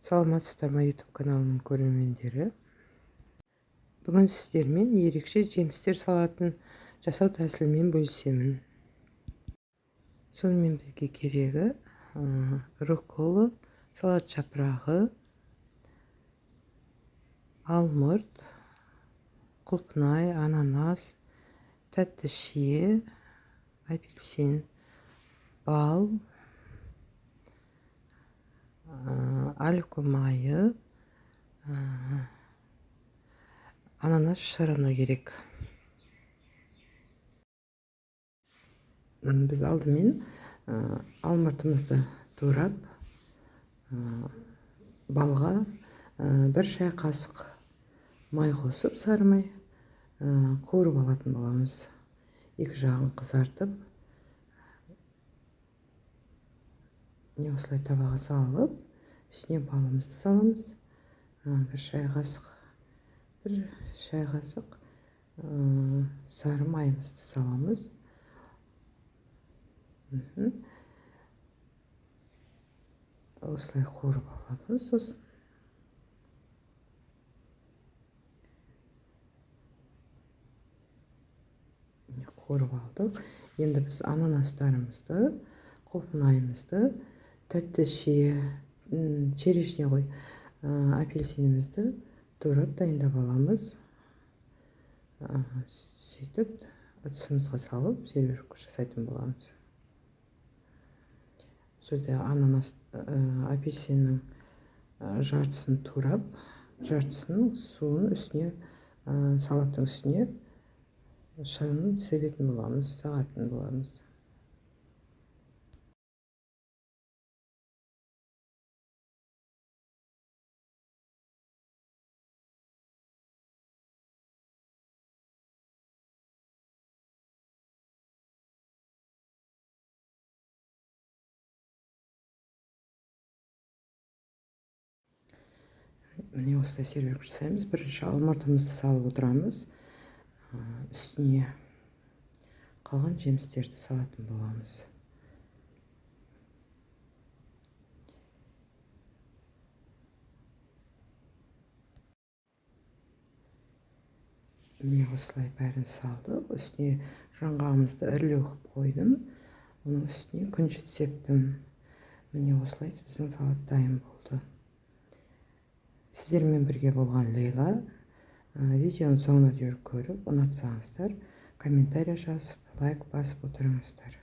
Саламатсыздар ма, YouTube каналының көрермендері! Бүгін сіздермен ерекше жемістер салатын жасау тәсілімен бөлісемін. Сонымен, бізге керегі руккола, салат жапырағы, алмұрт, құлпынай, ананас, тәтті шие, апельсин, бал, оливка майы, ананас шырыны керек. Біз алдымен алмұртымызды турап, балға 1 шай қасық май қосып, сары май, қуырып алатын боламыз. Екі жағын қызартып, міне, осылай табаға салып, үстіне балымызды саламыз. 1 шай қасық сары майымызды саламыз. Осылай қуырып аламыз. Сосын қуырып алдық. Енді біз ананастарымызды, құлпынайымызды, тәтті шие, черешня ғой, апельсинімізді турап дайындап аламыз. Сөйтіп ыдысымызға салып, сервировка жасайтын боламыз. Бұл жерде ананас, апельсиннің жартысын турап, жартысының суын үстіне, салаттың үстіне шырынын себетін боламыз, сағатын боламыз. Міне, осылай сервировка жасаймыз. Бірінші алмұртымызды салып отырамыз, үстіне қалған жемістерді салатын боламыз. Міне, осылай бәрін салдық. Үстіне жаңғағымызды ірілеу қылып қойдым, оның үстіне күнжіт септім. Міне, осылай біздің салат дайын болды. Сіздермен бірге болған Лейла. Видеоның соңына дейін көріп, ұнатсаңыздар, комментарий жазып, лайк басып отырыңыздар.